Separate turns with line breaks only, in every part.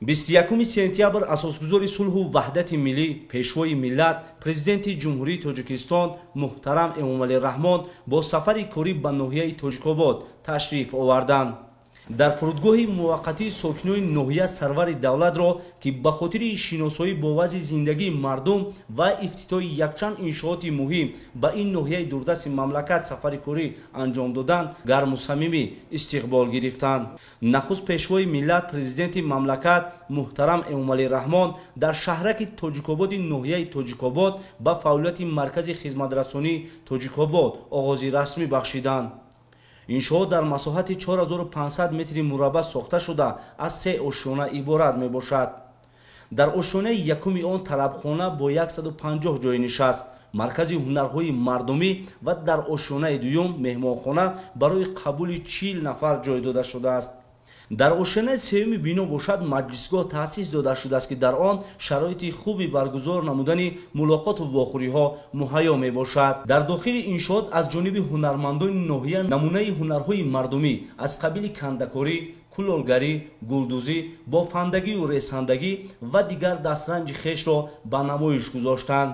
21 сентябр асосгузори сулҳу ваҳдати миллӣ, пешвои миллат, президенти Ҷумҳурии Тоҷикистон муҳтарам Эмомалӣ Раҳмон бо сафари корӣ ба ноҳияи Тоҷикобод ташриф оварданд. Дар фурудгоҳи муваққатии сокинони ноҳия сарвари давлатро, ки ба хотири шиносоӣ бо вазъи зиндагии мардум ва ифтитоҳи якчанд иншооти муҳим ба ин ноҳияи дурдасти мамлакат сафари корӣ анҷом доданд, гарму самимӣ истиқбол гирифтанд. Нахуст пешвои миллат, президенти мамлакат муҳтарам Эмомалӣ Раҳмон дар шаҳраки Тоҷикободи ноҳияи Тоҷикобод ба фаъолияти маркази хизматрасонии Тоҷикобод оғози расмӣ бахшиданд. Иншоот дар масоҳати 4500 метри мураббаъ сохта шуда, аз се ошёна иборат мебошад. Дар ошёнаи якуми он тарабхона бо 150 ҷойи нишаст, маркази ҳунарҳои мардумӣ ва дар ошёнаи дуюм меҳмонхона барои қабули 40 нафар ҷой дода шудааст. Дар ошёнаи сеюми бино бошад, маҷлисгоҳ таъсис дода шудааст, ки дар он шароити хуби баргузор намудани мулоқоту вохӯриҳо муҳайё мебошад. Дар дохили иншоот аз ҷониби ҳунармандони ноҳия намунаи ҳунарҳои мардумӣ аз қабили кандакорӣ, кулолгарӣ, гулдӯзӣ, бофандагию ресандагӣ ва дигар дастранҷи хешро ба намоиш гузоштанд.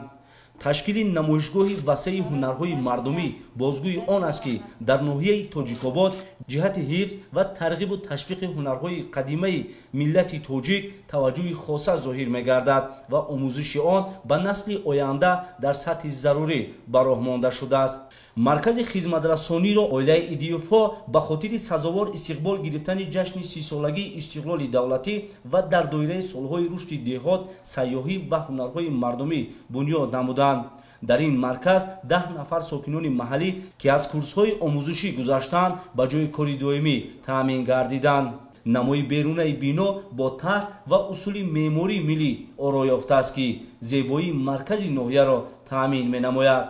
Ташкили намоишгоҳи васеи ҳунарҳои мардумӣ бозгӯи он аст, ки дар ноҳияи Тоҷикобод ҷиҳати ҳифз ва тарғибу ташвиқи ҳунарҳои қадимаи миллати тоҷик таваҷҷӯҳи хоса зоҳир мегардад ва омӯзиши он ба насли оянда дар сатҳи зарурӣ ба роҳ монда шудааст. Маркази хизматрасониро оилаи Идиевҳо ба хотири сазовор истиқбол гирифтани ҷашни 30-солагии истиқлоли давлатӣ ва дар доираи солҳои рушди деҳот, сайёҳӣ ва ҳунарҳои мардумӣ бунёд намуданд. Дар ин марказ 10 нафар сокинони маҳаллӣ, ки аз курсҳои омӯзишӣ гузаштанд, ба ҷои кори доимӣ таъмин гардиданд. Намои берунаи бино бо тарҳ ва усули меъмории миллӣ оро ёфтааст, ки зебоии маркази ноҳияро таъмин менамояд.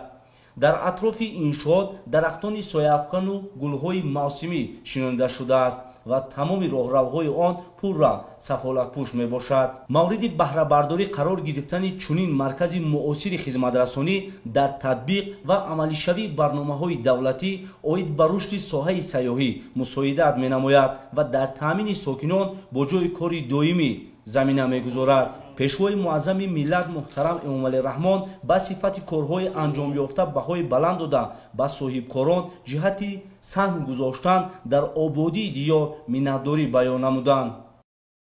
Дар атрофи иншоот дарахтони сояафкану гулҳои мавсимӣ шинонида шудааст ва тамоми роҳравҳои он пурра сафолатпӯш мебошад. Мавриди баҳрабардорӣ қарор гирифтани чунин маркази муосири хизматрасонӣ дар татбиқ ва амалишавии барномаҳои давлатӣ оид ба рушди соҳаи сайёҳӣ мусоидат менамояд ва дар таъмини сокинон бо ҷои кори доимӣ замина мегузорад. Пешвои муаззами миллат муҳтарам Эмомалӣ Раҳмон ба сифати корҳои анҷомёфта баҳои баланд дода, ба соҳибкорон ҷиҳати саҳм гузоштан дар ободии диёр миннатдорӣ баён намуданд.